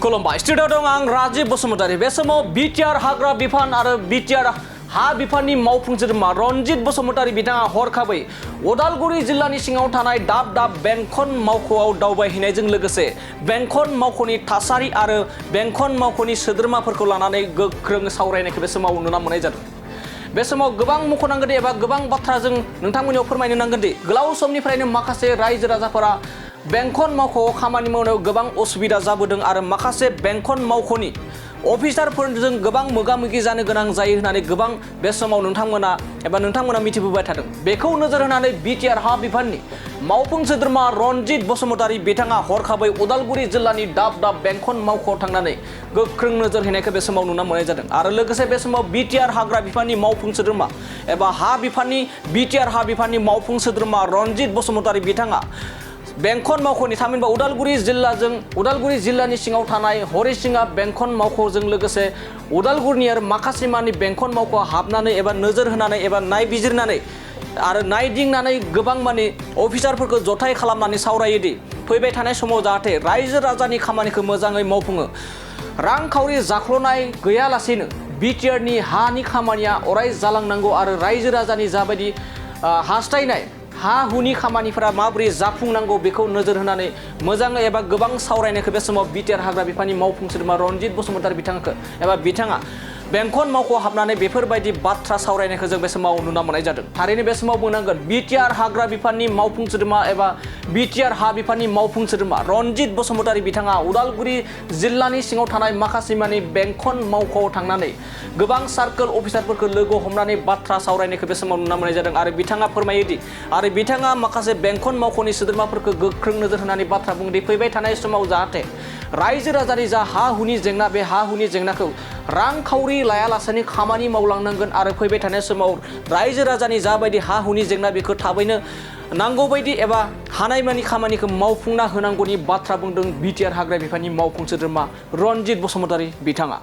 खुलुमबाय स्टुडिअ दं आं राजीव बसुमतारी बे समाव बिटिआर हाग्रा बिफान आरो बिटिआर हा बिफाननि मावफुं सोद्रोमा रनजित बसुमतारी बिथाङा हरखाबै उदालगुरि जिल्लानि सिङाव थानाय दाब दाब बेंखन मावख'आव दावबायहैनायजों लोगोसे बेंखन मावख'नि थासारि आरो बेंखन मावख'नि सोद्रोमाफोरखौ लानानै गोख्रों सावरायनायखौ बे समाव नुनो मोननाय जादों। बे समाव गोबां मख'नांगोन एबा गोबां बाथ्रा जों नोंथांमोननियाव फोरमायनो नांगोन दि गोलाव समनिफ्रायनो माखासे रायजो राजाफोरा बेंखन मावख'आव खामानि मावनायाव गोबां असुबिदा जाबोदों आरो माखासे बेंखन मावख'नि अफिसारफोरजों गोबां मोगा-मोगि जानो गोनां जायो होननानै गोबां बे समाव नोंथांमोना मिथिबोबाय थादों। बेखौ नोजोर होनानै बिटिआर हा बिफाननि मावफुं सोद्रोमा रनजित बसुमतारी बिथाङा हरखाबै उदालगुरि जिल्लानि दाब दाब बेंखन मावख'आव थांनानै गोख्रों नोजोर होनायखौ बे समाव नुनो मोननाय जादों आरो लोगोसे बे समाव बिटिआर हाग्रा बिफाननि मावफुं सोद्रोमा एबा बिटिआर हा बिफाननि मावफुं सोद्रोमा रनजित बसुमतारी बिथाङा बेंखन मावख'नि थामहिनबा उदालगुरि जिल्लानि सिङाव थानाय हरिसिङा बेंखन मावख'जों लोगोसे उदालगुरिनि आरो माखासे मानि बेंखन मावख'आव हाबनानै एबा नोजोर होनानै एबा नायबिजिरनानै आरो नायदिंनानै गोबां मानि अफिसारफोरखौ जथाय खालामनानै सावरायोदि फैबाय थानाय समाव जाहाथे रायजो राजानि खामानिखौ मोजाङै मावफुङो, रांखावरि जाख्ल'नाय गैयालासेनो बिटिआरनि हानि खामानिया अराय जालांनांगौ आरो रायजो राजानि जाबायदि हास्थायनाय हा हुनि खामानिफोरा माबोरै जाफुंनांगौ बेखौ नोजोर होनानै मोजाङै एबा गोबां सावरायनायखौ बे समाव बिटिआर हाग्रा बिफाननि मावफुं सोद्रोमा रनजित बसुमतारी बिथाङा बेंखन मावख'आव हाबनानै बेफोरबायदि बाथ्रा सावरायनायखौ जों बे समाव नुनो मोननाय जादों। थारैनो बे समाव बुंनांगोन बिटिआर हाग्रा बिफाननि मावफुं सोद्रोमा एबा बिटिआर हा बिफाननि मावफुं सोद्रोमा रनजित बसुमतारी बिथाङा उदालगुरि जिल्लानि सिङाव थानाय माखासे मानि बेंखन मावख'आव थांनानै गोबां सार्कोल अफिसारफोरखौ लोगो हमनानै बाथ्रा सावरायनायखौ बे समाव नुनो मोननाय जादों आरो बिथाङा फोरमायोदि आरो बिथाङा माखासे बेंखन मावख'नि सोद्रोमाफोरखौ गोख्रों नोजोर होनानै बाथ्रा बुंदि फैबाय थानाय समाव जाहाथे रायजो राजानि जा हा हुनि जेंना बे हा हुनि जेंनाखौ रांखावरि लायालासेनो खामानि मावलांनांगोन आरो फैबाय थानाय समाव रायजो राजानि जाबायदि हा हुनि जेंना बेखौ थाबैनो नांगौ बायदि एबा हानायमानि खामानिखौ मावफुंना होनांगौनि बाथ्रा बुंदों बिटिआर हाग्रा बिफाननि मावफुं सोद्रोमा रनजित बसुमतारी बिथाङा।